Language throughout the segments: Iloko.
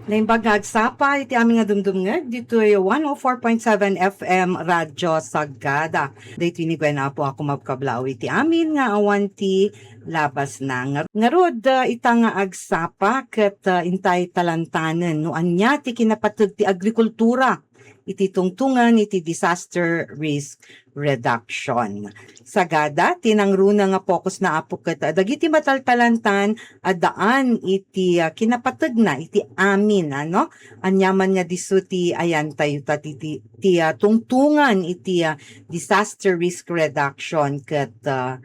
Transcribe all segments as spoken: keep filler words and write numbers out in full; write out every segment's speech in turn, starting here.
Naimbag nga agsapa iti amin nga dumdumngeg ditoy one oh four point seven F M Radyo Sagada. Daytoy ni Gwen Apo a kumabkablaaw iti amin nga awan ti labasna. Ngar-, ngarud, ah, ita nga agsapa ket, ah, intay talantanen no ania ti kinapateg ti agrikultura iti tungtungan iti disaster risk reduction. Sagada, ti nangruna nga focusna, Apo, ket dagiti mataltalantan a daan iti, ah, kinapategna iti amin, ano? Aniaman nga disso ti ayantayo ta ti, ti, ti, ah, tungtungan iti, ah, disaster risk reduction ket, ah,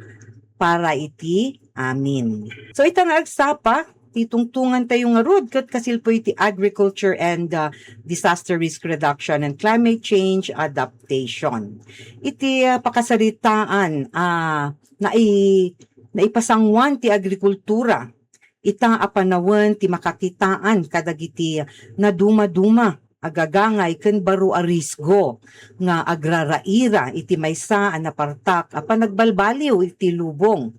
para iti amin. So, ita nga agsapa, ti tungtungantayo ngarud ket kasilpo iti agriculture and, ah, disaster risk reduction and climate change adaptation. Iti, ah, pakasaritaan, ah, nai-, naipasanguan ti agrikultura, ita a panawen ti makakitaan kadagiti nadumaduma a gagangay ken baro a risgo nga agraraira iti maysa a napartak a panagbalbaliw iti lubong.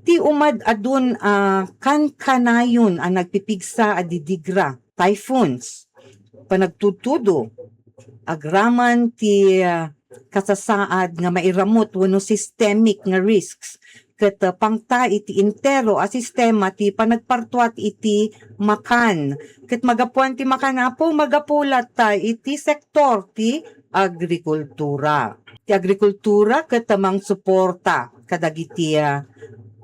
Ti umad-adun a kankanayon a nagpipigsa a didigra, typhoons, panagtudtudo, agraman ti, ah, kasasaad nga mairamut wenno systemic nga risks ket, ah, pangta iti entero a sistema ti panagpartuat iti makan. Ket magapuan ti makan, Apo, magapu latta iti sektor ti agrikultura. Ti agrikultura ket mangsuporta kadagiti, ah,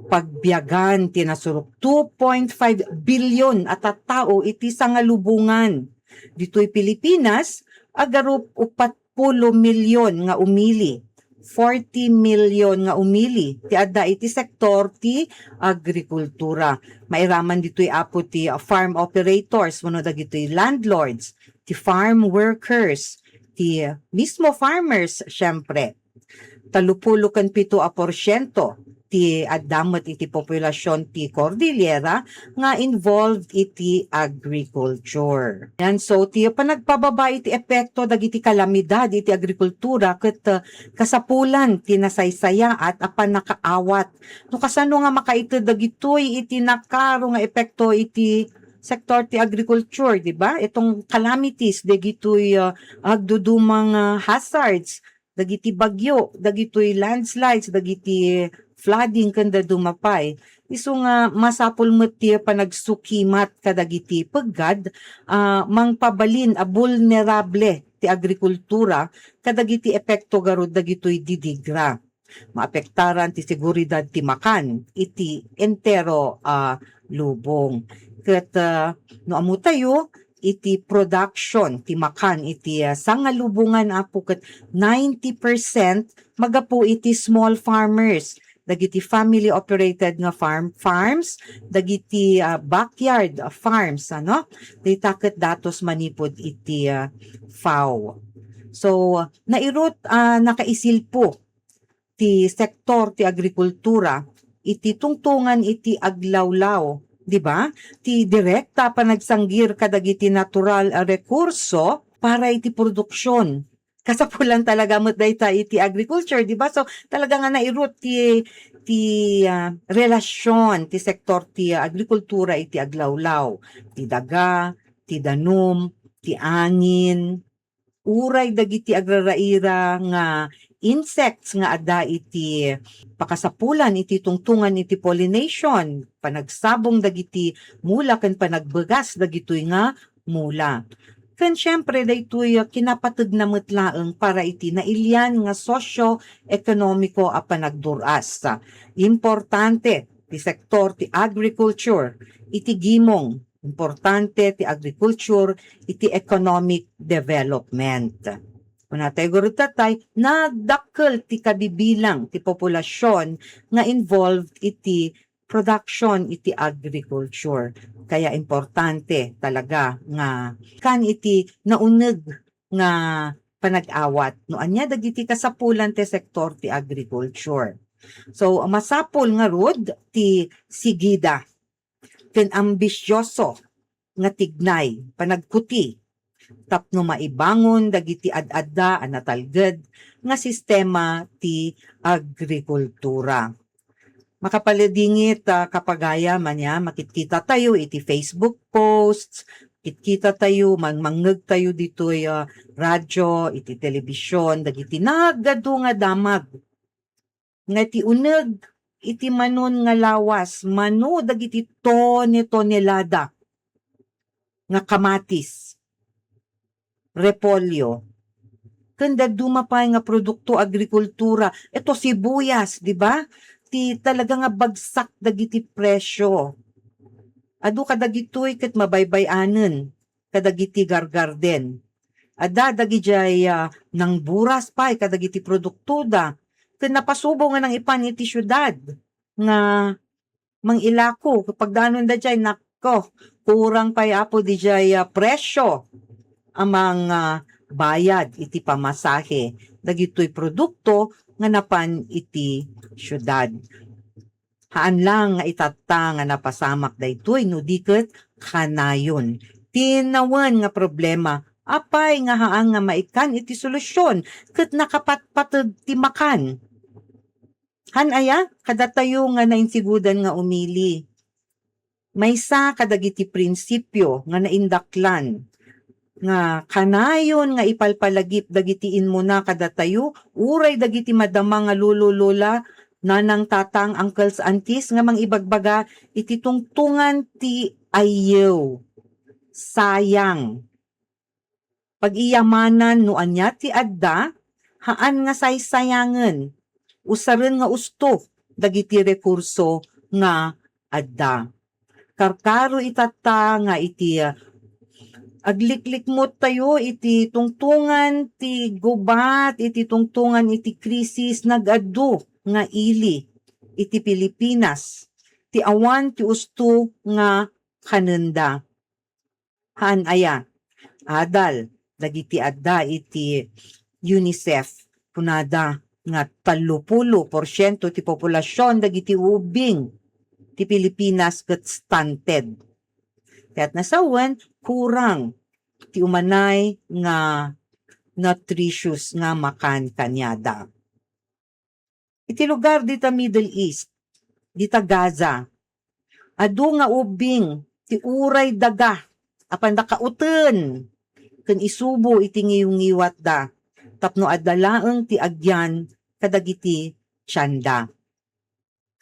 pagbiagan ti nasurok two point five billion a tattao iti sangalubongan. Ditoy Pilipinas, agarup-, upat pulo milyon nga umili, forty milyon nga umili ti adda iti sektor ti agrikultura. Mairaman ditoy, Apo, ti farm operators wenno dagitoy landlords, ti farm workers, ti mismo farmers, siyempre. Talupulo ken pito a porsiento ti adda met iti populasion ti Cordillera nga involved iti agriculture. Yan, so, ti panagpababa iti epekto dagiti kalamidad iti agrikultura ket, uh, kasapulan ti nasaysayaat a pannakaawat. No kasano nga makaited dagitoy iti nakaro nga epekto iti sektor ti agriculture, di ba? Itong calamities, dagitoy, uh, agdudumang, uh, hazards, dagiti bagyo, dagitoy landslides, dagiti flooding, ken dadduma pay. Isu nga masapul met ti panagsukimat kadagiti peggad, ah, mangpabalin a bulnerable ti agrikultura kadagiti epekto garud dagitoy didigra. Maapektaran ti seguridad ti makan iti entero a lubong. Ket, ah, no ammotayo, iti production ti makan iti, ah, sangalubongan, Apo, ket ninety percent magapu iti small farmers, dagiti family operated nga farm, farms, dagiti, ah, backyard, ah, farms, ano? Dayta ket datos manipud iti, ah, FAO. So, nairut, ah, nakaisilpo ti sektor ti agrikultura iti tungtungan iti aglawlaw, di ba? Ti direkta a panagsanggir kadagiti natural a rekurso para iti produksion. Kasapulan talaga met dayta iti agriculture, di ba? So, talaga nga nairut ti, ti, ah, relasion ti sektor ti agrikultura iti aglawlaw, ti daga, ti danum, ti angin, uray dagiti agraraira nga insects nga adda iti pakasapulan iti tungtungan iti pollination, panagsabong dagiti mula ken panagbegas dagitoy nga mula. Ken siempre, daytoy kinapategna met laeng para iti nailian nga sosio-ekonomiko a panagdur-as. Importante ti sektor ti agriculture iti gimong. Importante ti agriculture iti economic development. Kunatayo garud tatay, nagdakkel ti kabibilang ti populasion nga involved iti production iti agriculture. Kaya importante talaga nga kan iti nauneg nga panag-awat no ania dagiti kasapulan ti sektor ti agriculture. So, masapul ngarud ti sigida ken ambisioso nga tignay, panagkuti, tapno maibangon dagiti ad-adda a natalged nga sistema ti agrikultura. Makapaladingit, ah, kapagayam, ania, makitkita tayo iti Facebook posts, Kitkita tayo, mang-, mangngeg tayo ditoy, ah, radyo, iti telebision, dagiti nagadu nga damag. Nga ti uneg iti manon nga lawas, mano dagiti tone-tonelada nga kamatis, repolyo, ken dadduma pay nga produkto agrikultura, eto sibuyas, di ba? Ti talaga nga bagsak dagiti presyo. Adu kadagitoy ket mabaybay-anen kadagiti gargarden. Adda dagidiay, ah, nangburas pay kadagiti produktoda, ken napasubo nga nangipan iti siudad nga mangilako. Pagdanonda diay, nako, kurang pay, Apo, didiay, ah, presyo a mang, ah, bayad iti pamasahe dagitoy produkto nga napan iti siudad. Haan lang nga itatta nga napasamak daytoy no di ket kanayon. Tinawen nga problema, apay nga haan nga maikkan iti solusyon ket nakapatpateg ti makan. Han aya, kadatayo nga nainsigudan nga umili. Maysa kadagiti prinsipio nga naindaklan nga kanayon nga ipalpalagip dagiti immuna kadatayo, uray dagiti madama nga lolo, lola, nanang, tatang, uncles, aunties nga mangibagbaga iti tungtungan ti ayew, sayang. Pagiyamanan no ania ti adda, haan nga saysayangen, usaren nga usto dagiti rekurso nga adda. Karkaro itatta nga iti, ah, agliklikmot tayo iti tungtungan ti gubat, iti tungtungan iti krisis, nag-adu nga ili iti Pilipinas ti awan ti usto nga kanenda. Haan aya, adal dagiti adda iti UNICEF, kunada nga tallopulo porsiento ti populasion dagiti ubbing ti Pilipinas ket stunted. Ket nasawen, kurang ti umanay nga nutritious nga makan kaniada. Iti lugar dita Middle East, dita Gaza, adu nga ubbing ti uray daga a panda kauten ken isubo iti ngiwngiwatda tapno adda laeng ti agyan kadagiti tienda.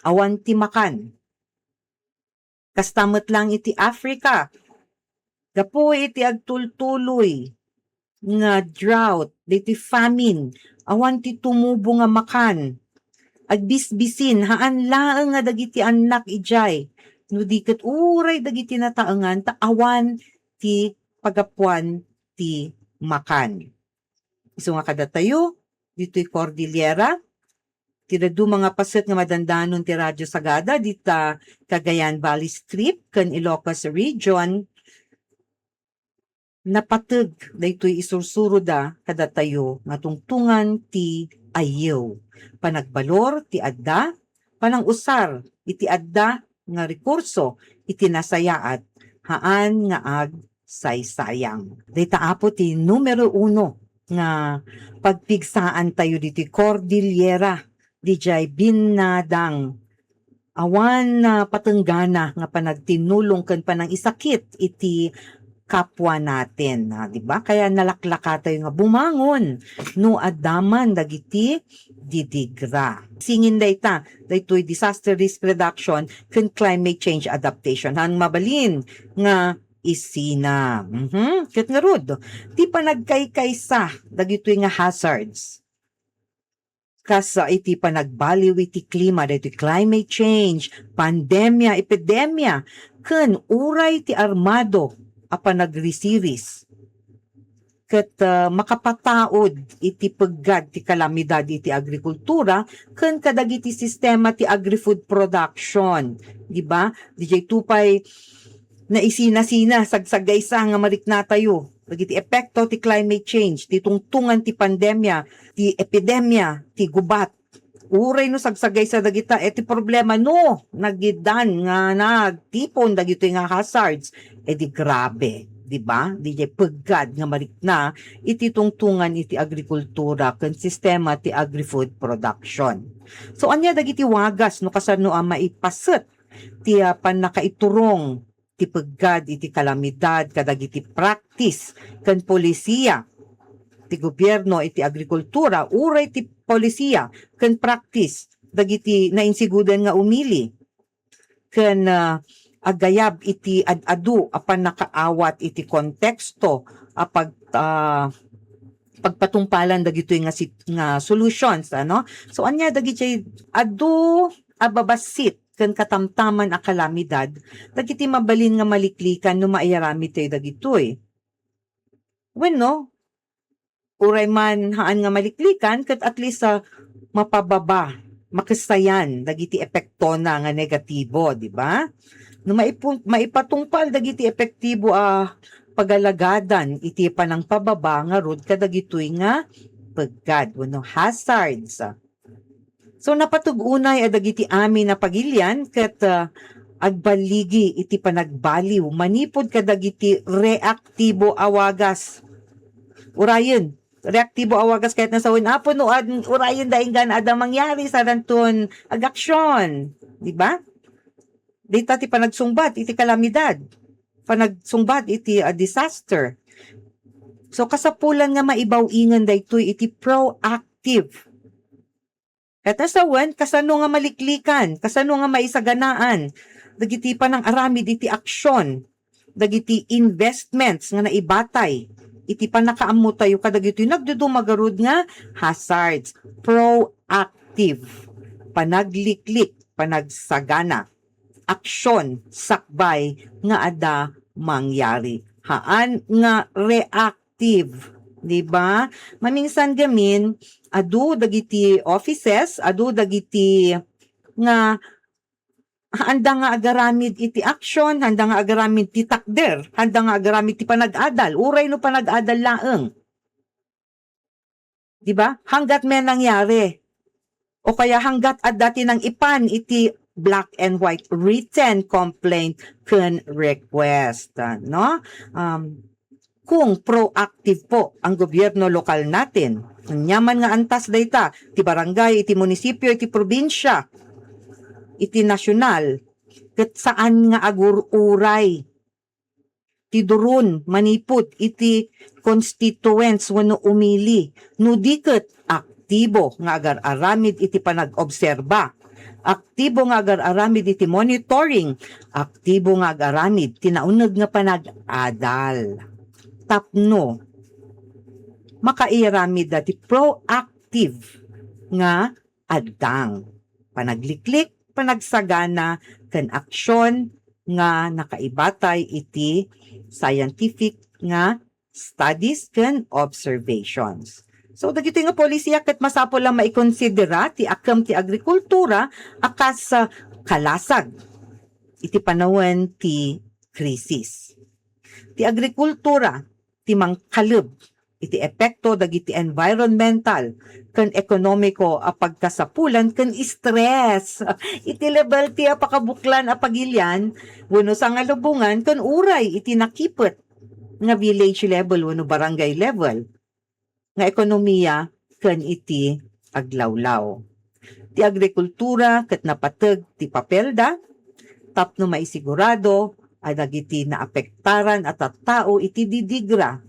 Awan ti makan. Kasta met lang iti Africa. Gapu iti agtultuloy nga drought, diti famine, awan ti tumubo nga makan. Agbisbisin, haan laeng nga dagiti annak idiay, no di ket uray dagiti nataengan, ta awan ti pagapuan ti makan. Isu nga kadatayo, ditoy Cordillera, ti dadduma nga paset nga madandanon ti Radyo Sagada, dita Cagayan Valley Strip ken Ilocos Region, napateg daytoy isursuroda kadatayo nga tungtungan ti ayew, panagbalor ti adda, panangusar iti adda nga rekurso iti nasayaat, haan nga agsaysayang. Dayta, Apo, ti numero uno nga pagpigsaan tayo ditoy Cordillera, didiay binnadang awan, ah, patenggana nga panagtinulong ken panangisakit iti kapwa natin, ah, di ba? Kaya nalaklaka tayo nga bumangon no adda man dagiti didigra. Singin dayta, daytoy disaster risk reduction ken climate change adaptation. Haan mabalin nga isina. Mhm. Ket ngarud, ti panagkaykaysa dagitoy nga hazards. Kas, ah, iti panagbaliw iti klima, daytoy climate change, pandemia, epidemia, ken uray ti armado a panagrisiris. Ket, ah, makapataud iti peggad ti kalamidad iti agrikultura ken kadagiti sistema ti agri-food production, di ba? Didiay to pay naisinasina, sagsagaysa nga mariknatayo dagiti epekto ti climate change, ti tungtungan ti pandemia, ti epidemia, ti gubat. Uray no sagsagaysa dagita, eh, ti problema no nagidan nga nagtipon dagitoy nga hazards, eh, di grabe, di ba? Didiay peggad nga marikna iti tungtungan iti agrikultura ken sistema ti agri-food production. So, ania dagiti wagas no kasano a maipaset ti, ah, pannakaiturong ti peggad iti kalamidad kadagiti practice ken polisiya ti gobierno iti agrikultura uray ti polisiya ken practice dagiti nainsiguden nga umili ken, ah, aggayab iti ad-adu a pannakaawat iti konteksto a pag-, ah, pagpatungpalan dagitoy nga sit-, nga solutions, ano? So, ania dagiti adu a babassit ken katamtaman a kalamidad dagiti mabalin nga maliklikan no maiaramid tayo dagitoy? Wenno, uray man haan nga maliklikan, ket at least, ah, mapababa, makessayan dagiti epektona nga negatibo, di ba? No maipu-, maipatungpal dagiti epektibo a pagalagadan iti panangpababa ngarud kadagitoy nga peggad wenno hazards. So, napateg unay a dagiti amin a pagilian ket, ah, agballigi iti panagbaliw manipud kadagiti reaktibo a wagas. Urayen, reaktibo a wagas ket nasawen, Apo, no ad-, urayen da inggana adda mangyari sadanton agaksion, di ba? Dita ti panagsungbat iti kalamidad, panagsungbat iti, ah, disaster. So, kasapulan nga maibaw-ingen daytoy iti proactive. Ket nasawen, kasano nga maliklikan, kasano nga maisaganaan dagiti panangaramid iti aksion, dagiti investments nga naibatay iti pannakaammotayo kadagitoy nagduduma garud nga hazards, proactive, panagliklik, panagsagana, aksion, sakbay nga adda mangyari. Haan nga reactive, di ba? Maminsan gamin, adu dagiti offices, adu dagiti nga haanda nga agaramid iti aksion, haanda nga agaramid ti takder, haanda nga agaramid ti panag-adal, uray no panag-adal laeng. Di ba? Hanggat may nangyari. O kaya hanggat adda ti nang-ipan iti black and white written complaint ken request, no? Um, kung proactive po ang gobyerno lokal natin, ania man nga antas dayta, ti barangay, iti munisipyo, iti probinsya, iti nasyonal, ket saan nga agur-uray ti duron manipud iti constituents wenno umili, no di ket aktibo nga agar-aramid iti panag-obserba, aktibo nga agar-aramid iti monitoring, aktibo nga agar-aramid ti nauneg nga panag-adal. Tapno makairamid dati proactive nga addang panagliklik, panagsagana, ken aksion nga nakaibatay iti scientific nga studies ken observations. So, dagitoy nga polisiya ket masapul a maikonsidera ti akkem ti agrikultura a kas, ah, kalasag iti panawen ti krisis. Ti agrikultura ti mangkaleb iti epekto dagiti environmental ken ekonomiko a pagkasapulan ken stress iti level ti a pakabuklan a pagilian wenno sangalubongan ken uray iti nakipet nga village level wenno barangay level nga ekonomiya ken iti aglawlaw. Ti agrikultura ket napateg ti papelda tapno maisigurado a dagiti naapektaran a tattao iti didigra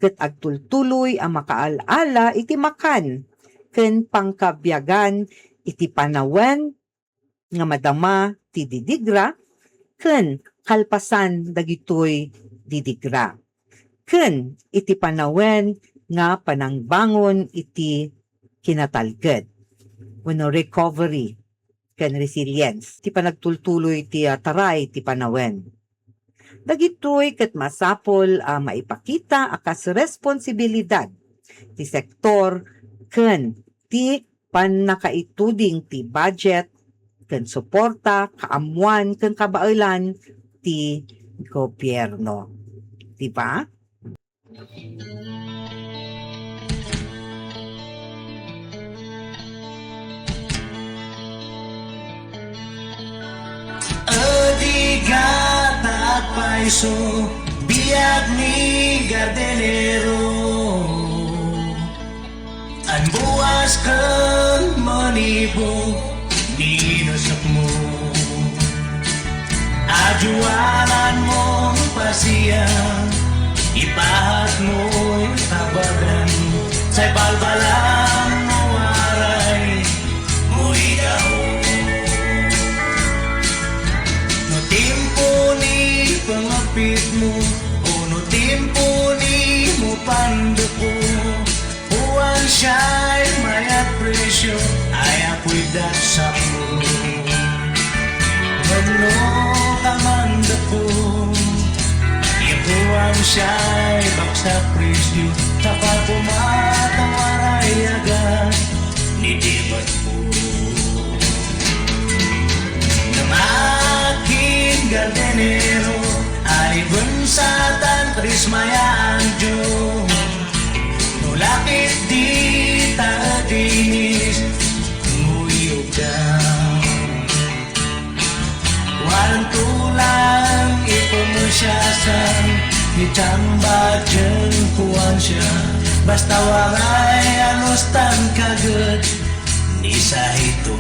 ket agtultuloy a makaal-ala iti makan ken pangkabiagan iti panawen nga madama ti didigra ken kalpasan dagitoy didigra ken iti panawen nga panangbangon iti kinatalged wenno recovery ken resilience ti panagtultuloy ti, ah, taray ti panawen. Dagitoy ket masapul a maipakita a kas responsibilidad ti sektor ken ti pannakaituding ti budget ken suporta, kaammuan ken kabaelan ti gobierno. Di ba? Adiga ta agpayso, biag ni gardenero. An buas ken manibo, minusokmo. Aduanan mo Siya, ipahatmo, ipabagan, say balbalang mo aray, mo idaw. No tiempo ni pangapitmo, o no tiempo ni mo pandepo, Puan siya ay mayat presyo, ay apoy daksapo. Wenno kamandako, ipuan siya ay baksa presyo, sa pagkumat ang marayagan ni Dibat po. Namakin gardenero, aliben sa tan Krismaya Anjo. No lakit dita dinis, nguyog da. Walang tulang ipumusyasan, itamba dyan kuwan siya. Basta waray anustan kagad, ni sahito.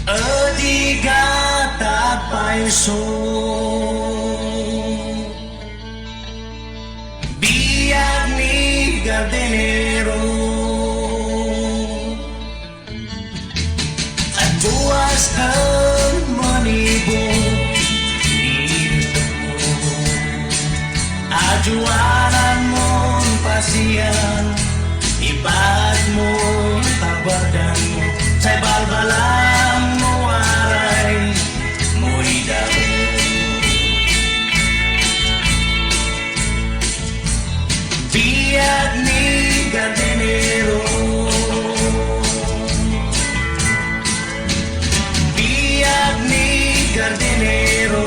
Adiga ta payso. Biag ni gardenero. Agbuas ken manibo, inismo. Aduanan mon pasian, ibaat mo, tabadan mo, say balbalang mo aray, mo idaw. Biag ni gardenero. Biag ni gardenero.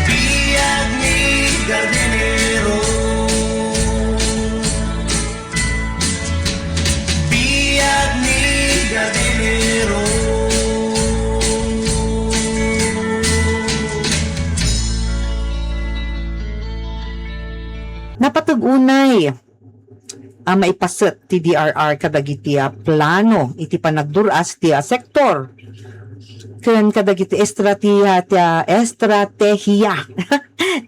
Biag ni gardenero. Biag ni gardenero. Napateg unay a maipaset ti D R R kadagiti a plano iti panagdur-as ti a sektor ken kadagiti estratehiya ti a, estratehiya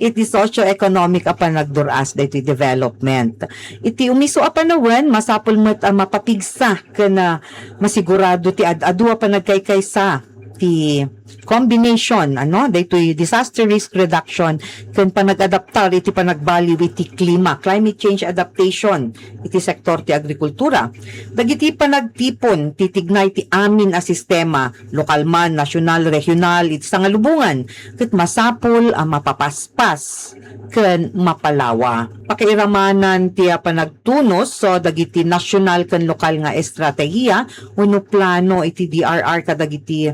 iti socio-economic a panagdur-as daytoy development. Iti umiso a panawen, masapul met a mapapigsa ken, ah, masigurado ti ad-adu a panagkaykaysa ti combination, ano, daytoy disaster risk reduction ken panag-adaptar iti panagbaliw iti klima, climate change adaptation iti sektor ti agrikultura. Dagiti panagtipon ti tignay ti amin a sistema, lokal man, nasional, regional, iti sangalubongan, ket masapul a mapapaspas ken mapalawa. Pakairamanan ti, ah, panagtunos, so, dagiti nasional ken lokal nga estratehiya wenno plano iti D R R kadagiti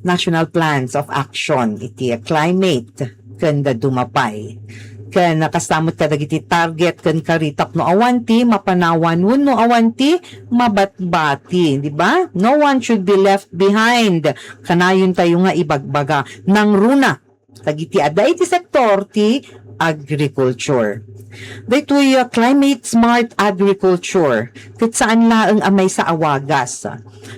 national plans of action iti climate ken dadduma pay. Ken kasta met kadagiti target ken kari tapno awan ti mapanawan wenno awan ti mabatbati, di ba? No one should be left behind. Kanayon tayo nga ibagbaga. Nangruna dagiti adda iti sektor ti agriculture. Daytoy, uh, climate smart agriculture ket saan laeng a maysa a wagas.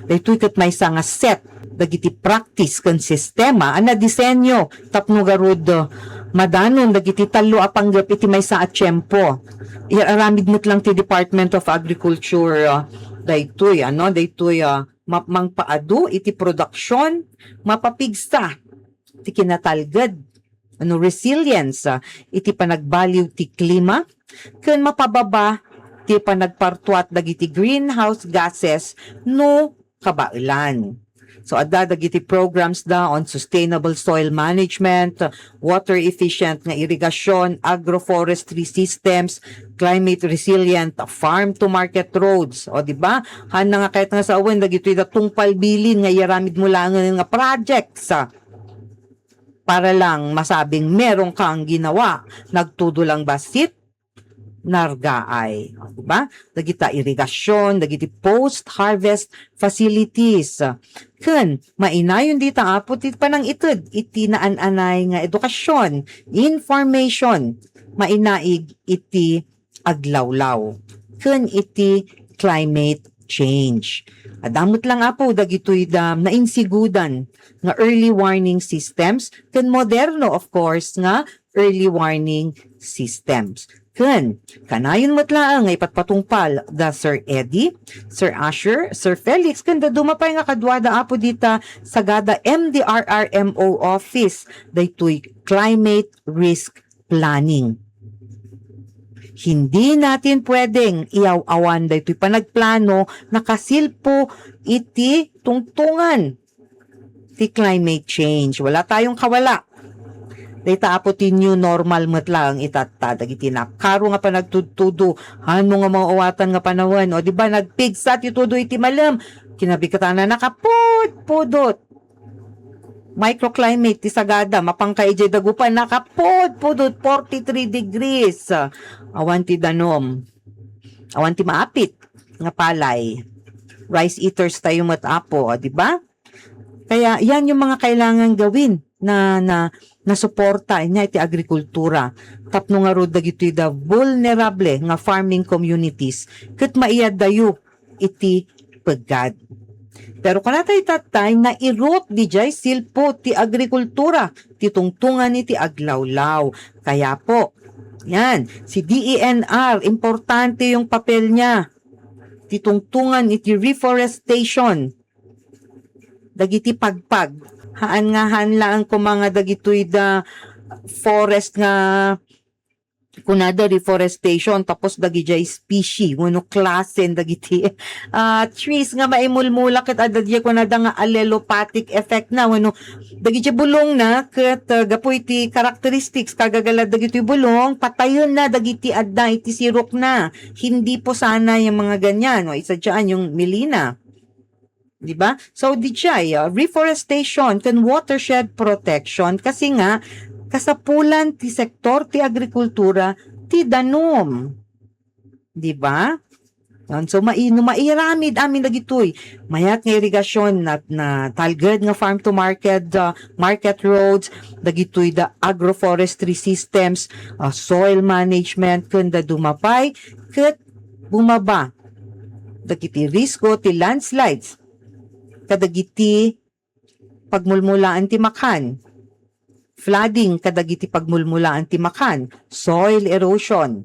Daytoy ket maysa nga set dagiti practice ken sistema a nadisenyo tapno garud, uh, madanon dagiti tallo a panggep iti maysa a tiempo. Iyar-aramid met lang ti Department of Agriculture, uh, daytoy, ano, daytoy, uh, ma-, mangpaadu iti production, mapapigsa ti kinatalged, ano, resilience, ah, iti panagbaliw ti klima, ken mapababa ti panagpartuat dagiti greenhouse gases no kabaelan. So, adda dagiti programs da on sustainable soil management, water efficient nga irigasyon, agroforestry systems, climate resilient farm to market roads. O, di ba? Hanna nga kayat nga sawen dagitoy da tungpal bilin nga iyaramid mo laengen nga projects, ah, para lang masabing meron kang ginawa. Nagtudo lang bassit, nargaay. O, di ba? Dagita irigasyon, dagiti post-harvest facilities. Ken, mainayon dita, Apo, ti panangited iti naan-anay nga edukasyon, information, mainaig iti aglawlaw, ken iti climate change. Adda met lang, Apo, dagitoy da nainsigudan nga early warning systems, ken moderno, of course, nga early warning systems. Ken, kanayon met laeng nga ipatpatungpal da Sir Eddie, Sir Asher, Sir Felix, ken dadduma pay nga kaduada, Apo, dita Sagada M D R R M O office, daytoy climate risk planning. Hindi natin pwedeng iyaw-awan daytoy panagplano nakasilpo iti tungtungan ti climate change. Wala tayong kawala. Dayta, Apo, ti new normal met laeng itatta dagiti nakaro nga panagtudtudo. Hanmo nga mauwatan nga panawen. O, di ba, nagpigsa ti tudo iti malem. Kinabikatana nakapudpudot. Microclimate ti Sagada, mapangka idiay dagupan, nakapudpudot, forty-three degrees. Awan ti danum. Awan ti maapit nga palay. Rice eaters tayo met, Apo, o, di ba? Kaya yan yung mga kailangan gawin na, na, na suporta niya iti agrikultura. Tapno ngarud dagitoy da vulnerable nga farming communities ket maiyaddayo iti peggad. Pero kunatay tatay, nairut didiay silpo ti agrikultura, ti tungtungan iti aglawlaw. Kaya po, yan, si D E N R, importante yung papel niya. Ti tungtungan iti reforestation. Dagiti pagpag. Haan nga haan laeng koma nga dagitoy da forest nga kunada reforestation, tapos dagijay species wenno klasen dagiti, ah, trees nga maimulmula ket adda diay kunada nga allelopathic effect na wenno dagiti bulong na ket, ah, gapu iti characteristics kagagala dagiti bulong, patayen na dagiti adda iti sirok na. Hindi po sana yung mga ganyan, o, isa dyan yung melina. Di ba? So, didiay, ah, reforestation ken watershed protection kasi nga kasapulan ti sektor ti agrikultura ti danum. Di ba? Yan. So, mai-, no mairamid amin dagitoy, mayat nga irigasyon na, na talged nga farm to market, ah, market roads, dagitoy da agroforestry systems, ah, soil management, ken da dumapay, ket bumaba dagiti risko ti landslides kadagiti pagmulmulaan ti makan, flooding kadagiti pagmulmulaan ti makan, soil erosion,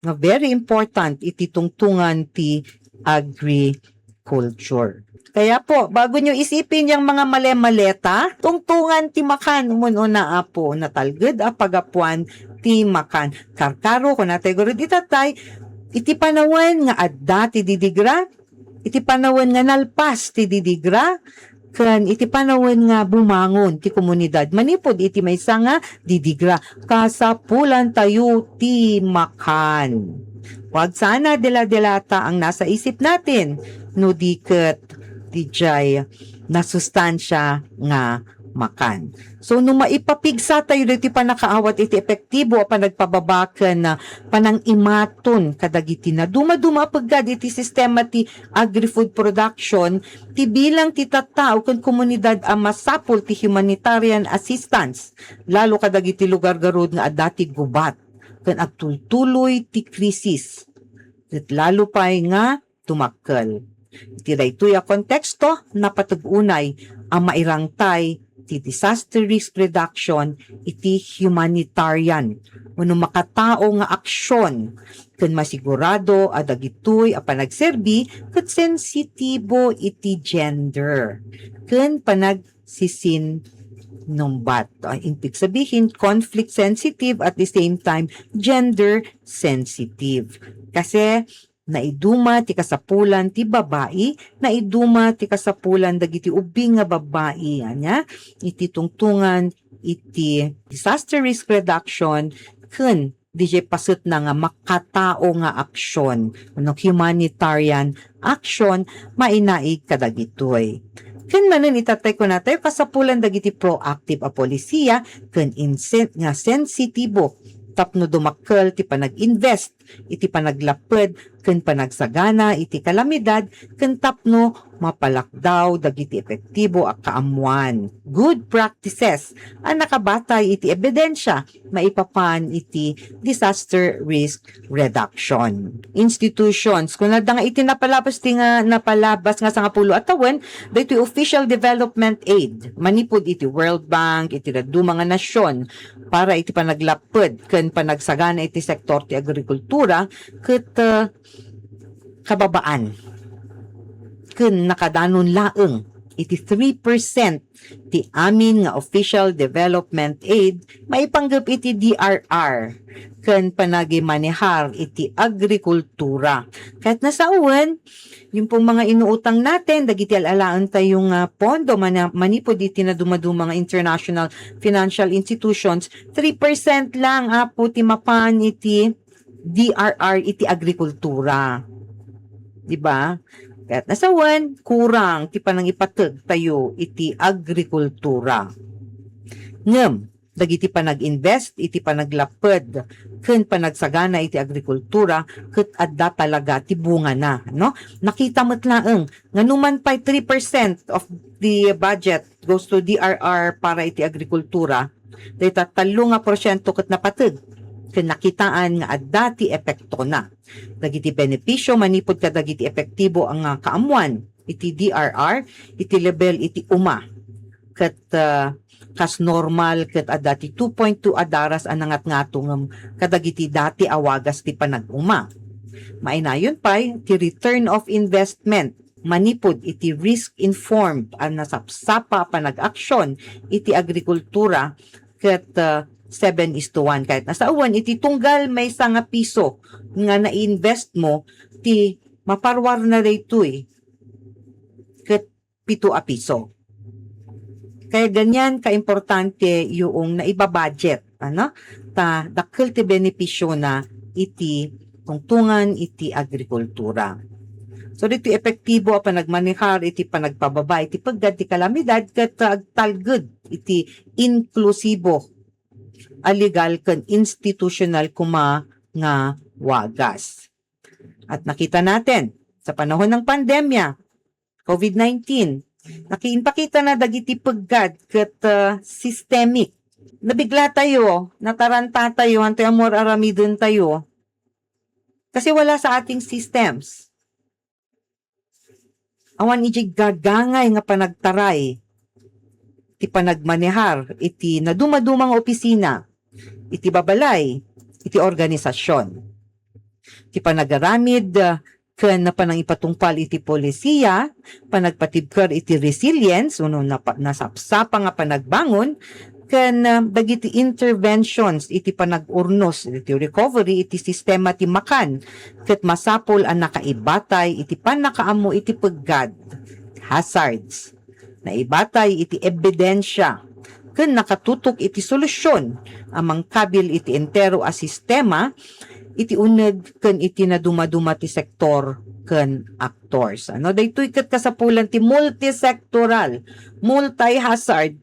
nga very important iti tungtungan ti agriculture. Kaya po, bago nyo isipin yang mga male-maleta, tungtungan ti makan, umun-una, Apo, natalged a pagapuan ti makan. Karkaro, kunatay gurud itatay, iti panawen nga adda ti didigra, iti panawen nga nalpas ti didigra, ken iti panawen nga bumangon ti komunidad manipud iti maysa nga didigra. Kasapulantayo ti makan. Huwag sana dela-delata ang nasa isip natin, no di ket didiay nasustansya nga makan. So, no maipapigsa tayo diti pannakaawat iti epektibo a panagpababa ken, ah, panangimaton kadagiti nadumaduma a peggad iti sistema ti agri-food production, ti bilang ti tattao ken komunidad a masapul ti humanitarian assistance, lalo kadagiti lugar garud nga adda ti gubat ken agtultuloy ti krisis, ket lalo pay nga tumakkel. Iti daytoy a konteksto, napateg unay a mairangtay ti disaster risk reduction iti humanitarian wenno makatao nga aksyon ken masigurado a dagitoy a panagserbi ket sensitibo iti gender ken panagsisinumbat. Ah, ibig sabihin, conflict sensitive at the same time gender sensitive. Kasi naiduma ti kasapulan ti babai, naiduma ti kasapulan dagiti ubbing nga babai, ania, iti tungtungan iti disaster risk reduction ken didiay pasetna nga makatao nga aksyon, wenno humanitarian action, mainaig kadagitoy. Ken manen ita tay kunatayo, kasapulan dagiti proactive a polisiya ken insen-, nga sensitibo tapno dumakkel ti panag-invest iti panaglapped ken panagsagana iti kalamidad ken tapno mapalakdaw dagiti epektibo a kaammuan, good practices, a nakabatay iti ebidensia maipapan iti disaster risk reduction. Institutions, kun adda nga iti napalabas ti nga, napalabas nga sangapulo a tawen, daytoy official development aid, manipud iti World Bank, iti dadduma nga nasyon, para iti panaglapped ken panagsagana iti sektor ti agrikultura, ket, ah, kababaan ken nakadanon laeng iti three percent ti amin nga official development aid maipanggep iti D R R ken panagimanehar iti agrikultura. Ket nasawen, yung pong mga inuutang natin, dagiti al-alaen tayo nga pondo mana-, manipud iti nadumaduma nga international financial institutions, three percent lang, apo, ti mapan iti D R R iti agrikultura. Di ba? Ket nasawen, kurang ti panangipateg tayo iti agrikultura. Ngem, dagiti panag-invest iti panaglapped ken panagsagana iti agrikultura ket adda talaga ti bungana, no? Nakita met laeng nga numan pay three percent of the budget goes to D R R para iti agrikultura, dayta tallo nga porsiento ket napateg ken nakitaan nga adda ti epektona. Dagiti benepisio manipud kadagiti epektibo a nga kaammuan iti D R R iti level iti uma. Ket, ah, kas normal ket adda ti two point two a daras a nangatngato ngem kadagiti dati a wagas ti panag-uma. Mainayon pay ti return of investment manipud iti risk-informed a nasapsapa a panag-aksyon iti agrikultura ket, ah, seven is to one. Ket nasawen iti tunggal maysa nga piso nga na-invest mo, ti maparwarna daytoy ket pito a piso. Kaya ganyan kaimportante yung naibabudget, ano? Ta dakkel ti benepisyo na iti tungtungan iti agrikultura. So, ditoy epektibo a panagmanehar iti panagpababa iti peggad ti kalamidad ket, ah, agtalged iti inklusibo a legal ken institusyonal koma nga wagas. At nakita natin, sa panahon ng pandemya, covid nineteen, nakiinpakita na dagiti peggad ket, ah, systemic. Nabigla tayo, nataranta tayo, antoy amor aramiden tayo. Kasi wala sa ating systems. Awan iti gagangay nga panagtaray ti panagmanehar iti nadumaduma nga opisina, iti babalay, iti organisasyon. Ti panagaramid, ah, ken panangipatungpal iti polisiya, panagpatibker iti resilience, wenno napa-, nasapsapa nga panagbangon, ken, ah, dagiti interventions iti panag-urnos iti recovery iti sistema ti makan, ket masapul a nakaibatay iti pannakaammo iti peggad, hazards. Naibatay iti ebidensya ken nakatutok iti solusyon a mangkabil iti entero a sistema iti uneg ken iti nadumaduma ti sektor ken actors. Ano, daytoy ket kasapulan ti multisectoral, multi-hazard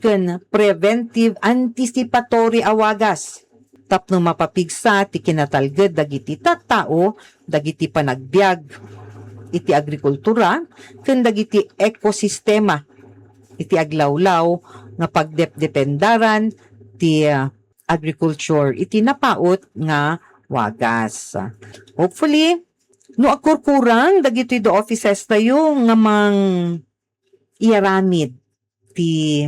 ken preventive anticipatory a wagas tapno mapapigsa ti kinatalged dagiti tattao, dagiti panagbiag iti agrikultura, ken dagiti ekosistema iti aglawlaw nga pagdepdependaran ti, ah, agriculture iti napaut nga wagas. Hopefully, no agkurkurang dagitoy the offices tayo nga mang iyaramid ti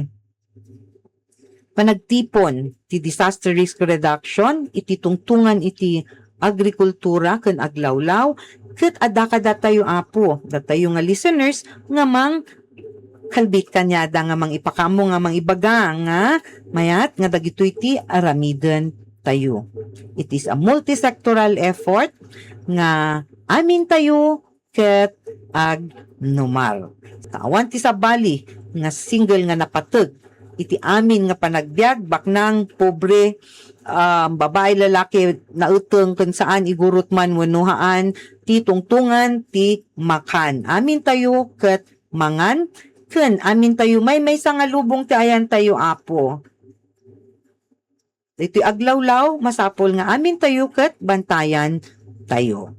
panagtipon ti disaster risk reduction iti tungtungan iti agrikultura ken aglawlaw, ket adda kadatayo, Apo, datayo nga listeners nga mang kalbit kaniada nga mangipakamo nga mangibaga nga mayat nga dagitoy ti aramiden tayo. It is a multisectoral effort nga Amintayo ket agnumar. Ta awan ti sabali nga single nga napateg iti amin nga panagbiag, baknang, pobre, um, babae, lalaki, naeteng ken saan, igurot man wenno haan, ti tungtongan ti makan. Amintayo ket mangan, ken amintayo maymaysa nga lubong ti ayantayo, Apo. Daytoy aglawlaw, masapul nga amintayo ket bantayantayo.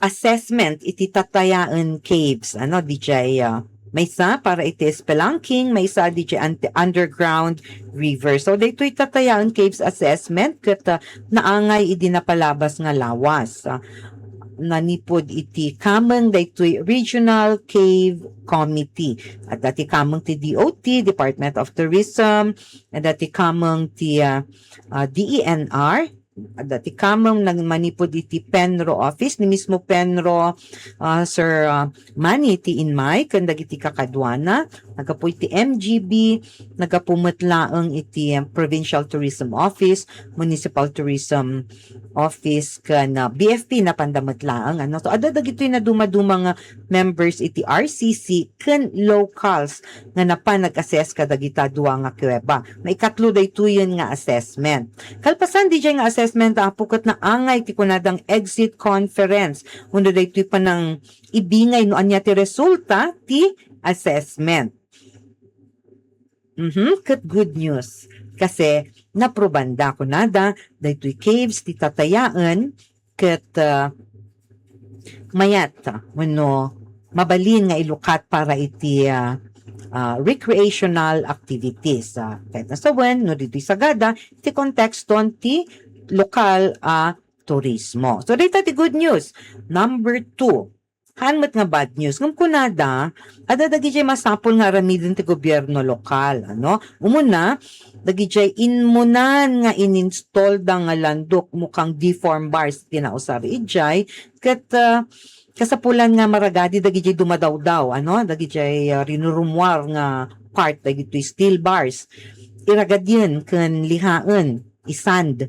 Assessment iti tatayaen caves, ano, D J, ah, maysa para iti spelunking, maysa D J ante-, underground river. So, daytoy tatayaen caves assessment ket, ah, naangay idi napalabas nga lawas. Ah, nanipud iti kameng daytoy Regional Cave Committee. Adda ti kameng ti D O T, Department of Tourism, adda ti kameng ti, ah, ah, D E N R, adda ti kameng nag-, manipud iti PENRO office, ni mismo PENRO, ah, Sir, ah, Manny T. Inmay, ken dagiti kakaduana, naggapu iti M G B, naggapu met laeng iti, ah, Provincial Tourism Office, Municipal Tourism Office, ken, ah, B F P, napanda met laeng, ano. So, adda dagitoy na dumaduma nga members iti R C C ken locals nga napan nag-assess kadagita dua nga kuweba. Maikatlo daytoyen nga assessment. Kalpasan D J nga assessment, Apo, ket naangay ti kunadang exit conference. Wenno daytoy panang-ibingay no ania ti resulta ti assessment. Mhm, ket good news. Kasi naprobanda, kunada, daytoy caves ti tatayaen ket, ah, mayat, ah, wenno mabalin nga ilukat para iti, ah, ah, recreational activities. Ah, ket nasawen, no ditoy sagada, ti kontekston ti lokal a turismo. So, dayta ti good news. Number two, haan met nga bad news. Ngem kunada, adda dagiti masapul nga aramiden ti gobierno lokal, ano? Umuna, dagiti immunan nga ininstallda nga landok, mukang deform bars ti nausar idiay, ket, ah, kasapulan nga maragadi dagiti dumadawdaw, ano? Dagiti, ah, rinurummuar nga part dagiti steel bars. Iragadien ken lihaen, isand.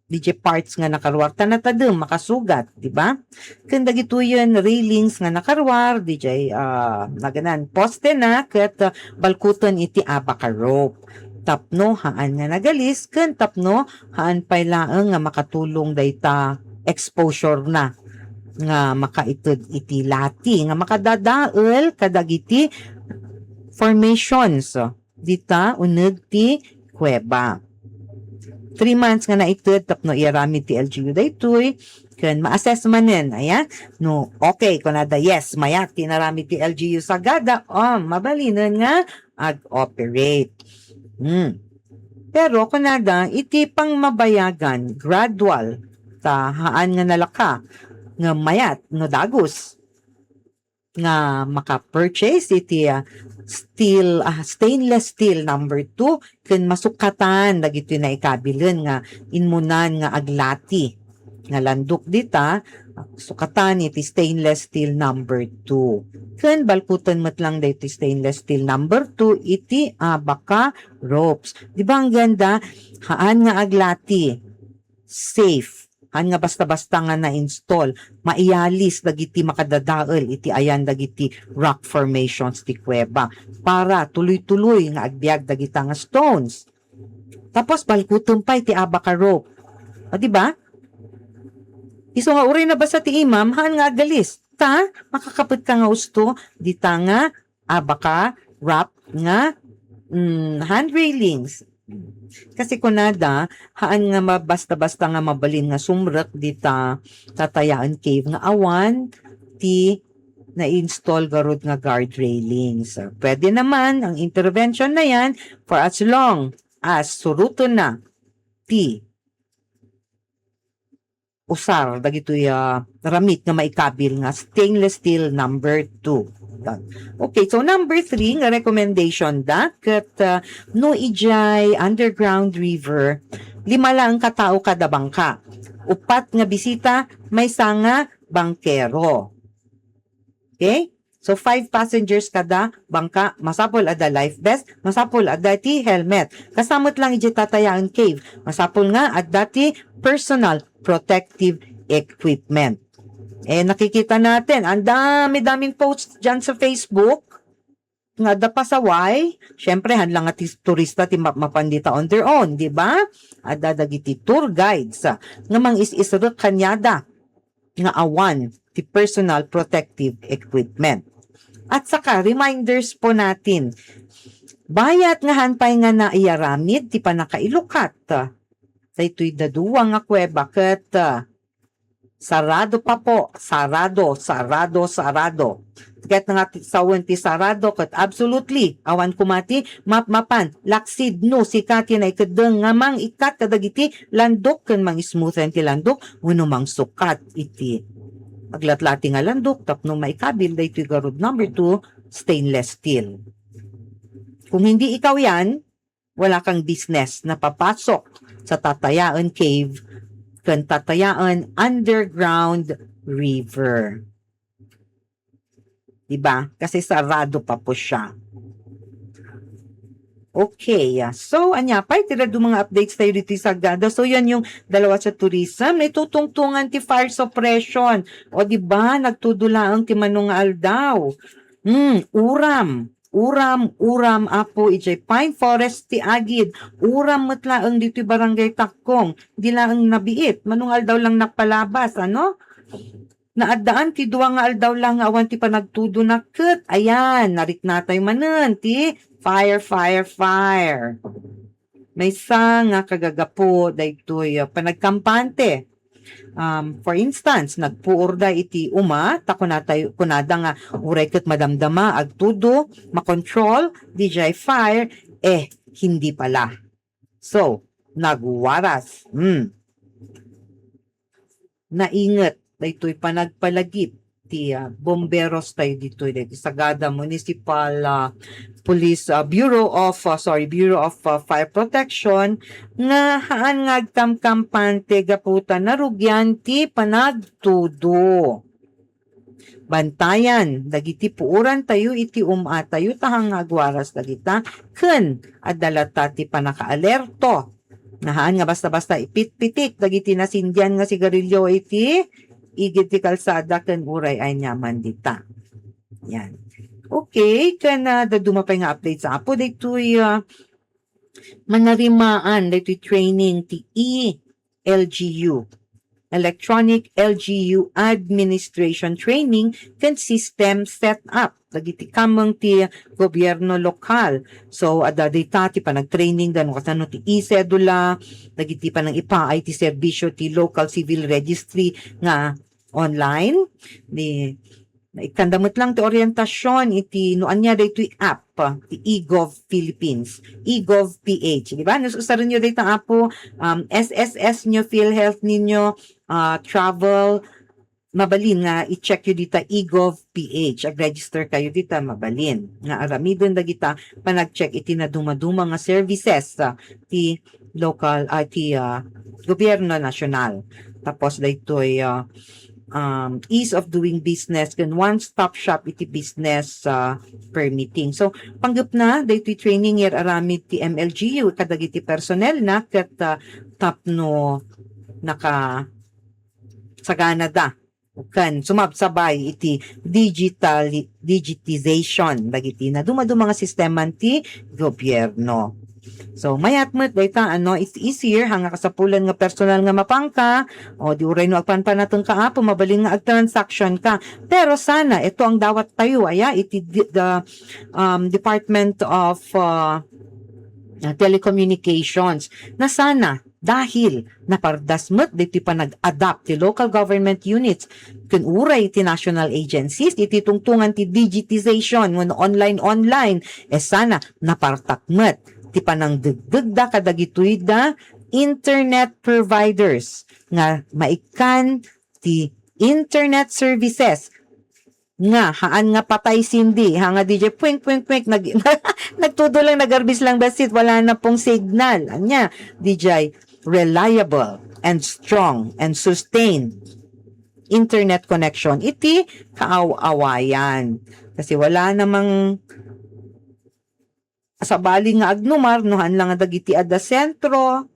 D J parts nga nakaruar, ta natadem, makasugat, di ba? Ken dagitoyen railings nga nakaruar, D J, ah, naganan, poste na, ket, ah, balkuten iti abaca rope. Tapno haan nga nagalis, ken tapno haan pay laeng nga makatulong dayta exposure na nga makaited iti lati nga makadadael kadagiti formations dita uneg ti kuweba. Three months nga naited tapno iyaramid ti L G U daytoy, ken ma-assess manen, ayan. No, okay, kunada, yes, mayat ti inaramid ti L G U sagada, o, mabalinen nga ag-operate. Hmm. Pero kunada, iti pangmabayagan, gradual, ta haan nga nalaka, nga mayat, no dagus, nga maka-purchase iti, ah, steel, ah, stainless steel number two, ken masukatan dagitoy naikabilen nga inmunan nga aglati nga landok dita, ah, sukatan iti stainless steel number two. Ken balkuten met lang daytoy stainless steel number two iti abaca ropes. Di ba ang ganda? Haan nga aglati. Safe. Haan nga basta-basta nga na-install, maiyalis dagiti makadadael iti ayan dagiti rock formations ti kuweba para tuloy-tuloy nga agbiag dagita nga stones. Tapos, balkuten pay ti abaca rope. O, di ba? Isu nga uray nabasa ti imam, haan nga agalis. Ta, makakapet ka nga usto, dita nga abaca wrap nga, mm, hand railings. Kasi kunada, haan nga ma-, basta-basta nga mabalin nga sumrek dita tatayaen cave nga awan ti na-install garud nga guard railings. Pwede naman ang intervention na yan for as long as suruton na ti usar dagitoy, ah, ramit nga maikabil nga stainless steel number two. Yan. Okay, so number three nga recommendation da ket, ah, no idiay underground river, lima laeng ka tao kada bangka. Upat nga bisita, maysa nga bangkero. Okay? So, five passengers kada bangka, masapul adda life vest, masapul adda ti helmet. Kasta met lang idiay tatayaen cave, masapul nga adda ti personal protective equipment. Eh, nakikita natin, ang dami-daming posts dyan sa Facebook nga adda pasaway. Siyempre, haan lang nga ti turista ti mapmapan dita on their own, di ba? Adda dagiti tour guides, ah, nga mangis-isrek kaniada nga awan ti personal protective equipment. At saka, reminders po natin, bayat nga haan pay nga naiyaramid ti pannakailukat daytoy dadduma nga kuweba ket, ah, sarado pa po, sarado, sarado, sarado. Ket nga ti, sawen ti sarado ket absolutely awan koma ti mapmapan, laksid no sika ti naikeddeng nga mangikkat kadagiti landok ken mangismoothen ti landok wenno mangsukat iti aglatlati nga landok tapno maikabil daytoy garud number two, stainless steel. Kung hindi ikaw yan, wala kang business na papasok sa Tatayaen Cave ken Tatayaen Underground River. Diba? Kasi sarado pa po siya. Okay, ah, so, ania pay, ti dadduma nga updates tayo ditoy sagada. So, yan yung dalawa sa tourism. Naitutungtungan ti fire suppression. O, diba? Nagtudo laeng ti mano nga aldaw. Hmm, uram. Uram, uram, apo, idiay pine forest ti agid. Uram met laeng ditoy barangay Takkong. Di laeng nabiit. Mano nga aldaw lang napalabas, ano? Naaddaan ti dua nga aldaw lang nga awan ti panagtudona ket, ayan, nariknatayo manen ti fire, fire, fire. Maysa nga kagagapu daytoy, ah, panagkampante. Um, for instance, nagpuorda iti uma, ta kunatayo, kunada nga uray ket madamdama, agtudo, makontrol, D J fire, eh, hindi pala. So, nagwaras. Hmm. Nainget daytoy panagpalagip ti, ah, bomberos tayo ditoy, daytoy Sagada Municipal, ah, Police, ah, Bureau of, ah, sorry, Bureau of, ah, Fire Protection nga haan nga agkamkampante gapu ta narugian ti panagtudo. Bantayan dagiti puoran tayo iti um-atayo ta haan nga agwaras dagita ken adda latta ti pannakaalerto Nahaan nga basta-basta ipitpitik dagiti nasindian nga sigarilyo iti igid ti kalsada ken uray aniaman dita. Yan. Okay, ken, ah, dadduma pay nga update sa Apo, daytoy, ah, manarimaan, daytoy training ti E L G U. Electronic L G U Administration Training ken System Setup dagiti kameng ti gobierno lokal. So, adda dayta ti panagtraining da no kasano ti e-sedula, dagiti panangipaay ti serbisyo ti local civil registry nga online. Ni, naikkanda met lang ti orientasyon iti no ania daytoy app ti eGov Philippines, eGov P H, di ba? No, usarenyo dayta, Apo, um, S S S nyo, PhilHealth ninyo, ah, travel, mabalin nga i-check yo dita eGov P H. Ag-register kayo dita, mabalin nga aramiden dagita panag-check iti naduma-duma nga services, ah, ti local, ah, ti, ah, gobyerno nasyonal. Tapos daytoy, ah, um, ease of doing business ken one-stop shop iti business, ah, permitting. So, panggepna, daytoy training nga aramid ti M L G U kadagiti personnel na ket, ah, tapno naka saganada ken sumabsabay iti digital, digitization dagiti naduma-duma nga sistema ti gobierno. So, mayat met dayta, ano, it's easier, ha, nga kasapulan nga personal nga mapangka, o di uray no agpanpanateng ka, Apo, mabalin nga agtransaction ka. Pero sana, ito ang dawat tayo, aya, iti di-, the, um, Department of, uh, uh, Telecommunications, na sana, dahil napardas met ditoy panag-adapt ti local government units ken uray ti national agencies iti tungtungan ti digitization wenno online-online, e sana napartak met ti panangdegdegda kadagitoy da internet providers nga maikkan ti internet services nga haan nga patay sindi, ha, nga D J puwing, puwing, puwing, nag-, nagtudo lang, nagarbis lang bassit, wala na pong signal. Anya, D J reliable and strong and sustained internet connection iti kaaw-awayan. Kasi wala namang sabali nga agnumar, no, haan lang nga dagiti adda sentro,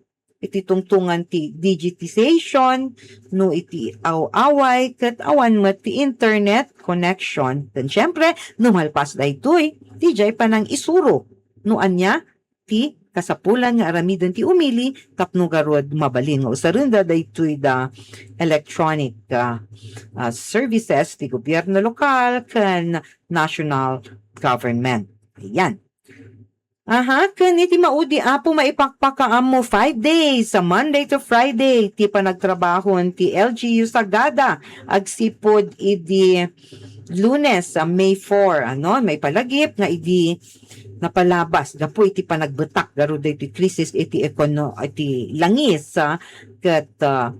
iti tungtungan ti digitization, no iti aw-away, ket awan met ti internet connection. Then, syempre, no malpas daytoy, dijay panang isuro no ania ti kasapulan nga aramiden ti umili tapno garud mabalin nga usarenda daytoy da electronic, ah, ah, services ti gobierno lokal ken national government. Ayan. Aha, ken iti maudi, Apo, maipakpakaammo five days, a Monday to Friday, ti panagtrabahon ti L G U Sagada agsipud idi Lunes, a May four, ano, maipalagip nga idi napalabas gapu iti panagbetak garud iti krisis iti ekono-, iti langis, ah, ket, ah,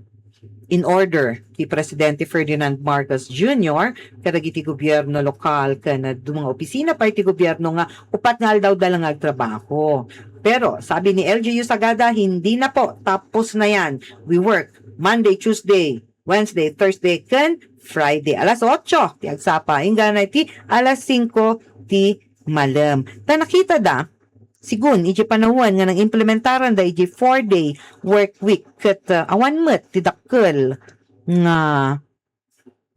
in order ti Presidente Ferdinand Marcos Junior kadagiti gobierno lokal ken adu nga opisina pay ti gobierno nga upat nga aldawda lang nga agtrabaho. Pero sabi ni L G U Sagada, "Hindi na po, tapos na yan. We work Monday, Tuesday, Wednesday, Thursday, ken Friday. Alas otso ti agsapa, inggana iti alas singko ti malem." Ta nakita da, sigun, iti panawen nga nang-implementaranda iti four-day work week, ket, uh, awan met ti dakkel nga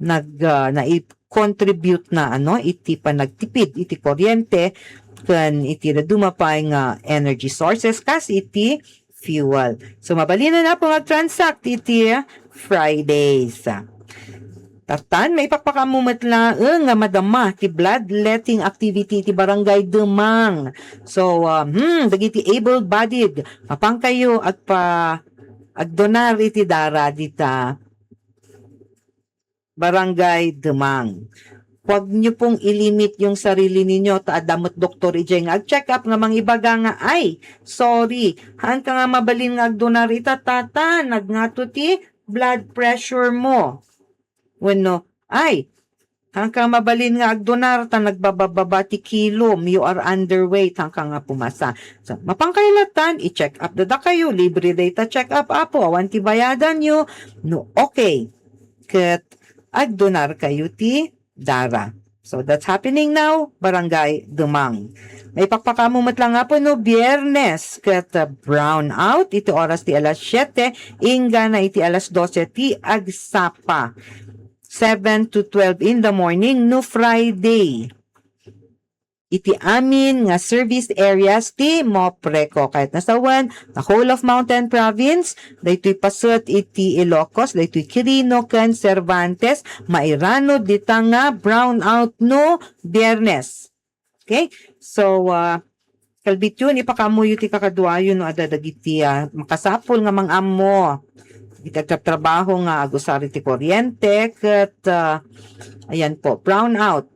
nag-, uh, nai-contribute na, ano, iti panagtipid iti kuryente ken iti daduma pay nga energy sources kas iti fuel. So, mabalinen a pay nga agtransact iti Fridays. Tatan, maipakpakaammo met laeng nga madama ti bloodletting activity iti Barangay Demang. So, um, hmm, dagiti able-bodied, mapankayo agpa-, agdonar iti dara dita Barangay Demang. Huwag niyo pong i-limit yung sarili ninyo, ta adda met doktor idiay nga ag-check up nga mangibaga nga, "Ay, sorry, haan ka nga mabalin nga agdonar ita, tatan, nagngato ti blood pressure mo." Wenno, "Ay, haan ka mabalin nga agdonar ta nagbababa ti kilom, you are underweight, haan ka nga pumasa." So, mapankayo latta, i-check up da dakayo, libre dayta check up, Apo, awan ti bayadan yo. No, okay. Ket agdonar kayo ti dara. So that's happening now, Barangay Dumang. Maipakpakaammo met la nga po no Biyernes ket, uh, brown out iti oras ti alas siete inggana iti alas dose ti agsapa. Seven to twelve in the morning no Friday. Iti amin nga service areas ti MOPRECO. Kayat nasawen, the whole of Mountain Province, daytoy paset iti Ilocos, daytoy Quirino ken Cervantes, mairanod dita nga brown out no Biyernes. Okay? So, uh, kalbityo, ipakaammoyo ti kakaduayo no adda dagiti, ah, makasapul nga mang-ammo. Dagiti agtrabaho nga agusar iti kuryente, ket, ah, ayan po, brown out,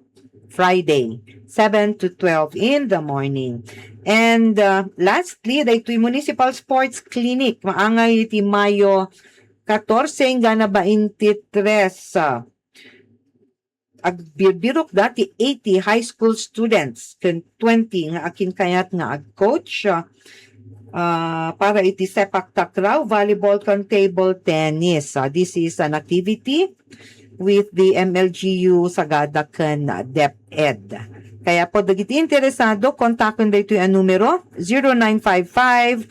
Friday, seven to twelve in the morning. And, uh, lastly, daytoy Municipal Sports Clinic, maangay iti Mayo katorse inggana baintitres, uh, agbirbirok dati eighty high school students ken twenty nga akin kayat nga ag-coach, uh, uh, para iti sepak takraw, volleyball, ken table tennis. Uh, this is an activity with the M L G U Sagada ken DepEd. Kaya po, dagiti interesado, kontaken daytoy a numero, zero nine five five,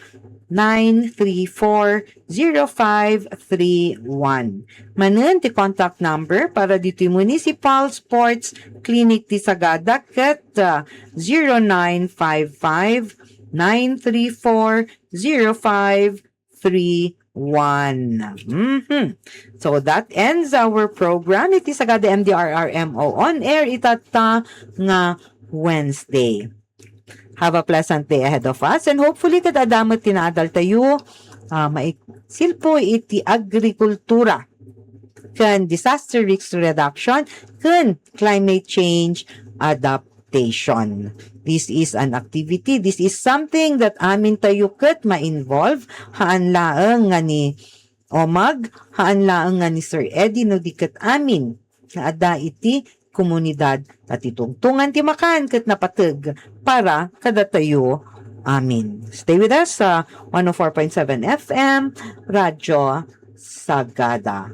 nine three four, zero five three one. Manen ti contact number para ditoy Municipal Sports Clinic ti Sagada ket, uh, zero nine five five, nine three four, zero five three one. Mhm. So that ends our program. Iti Sagada M D R R M O on air itatta nga Wednesday. Have a pleasant day ahead of us and hopefully ket adda met ti naadaltayo, ah, maisilpo iti agrikultura ken disaster risk reduction ken climate change adaptation. This is an activity. This is something that amintayo ket ma-involve. Haan laeng nga ni Omag, haan laeng nga ni Sir Eddie no di ket amin nga adda iti komunidad ta ti tungtungan ti makan ket napateg para kadatayo amin. Stay with us sa one oh four point seven F M Radyo Sagada.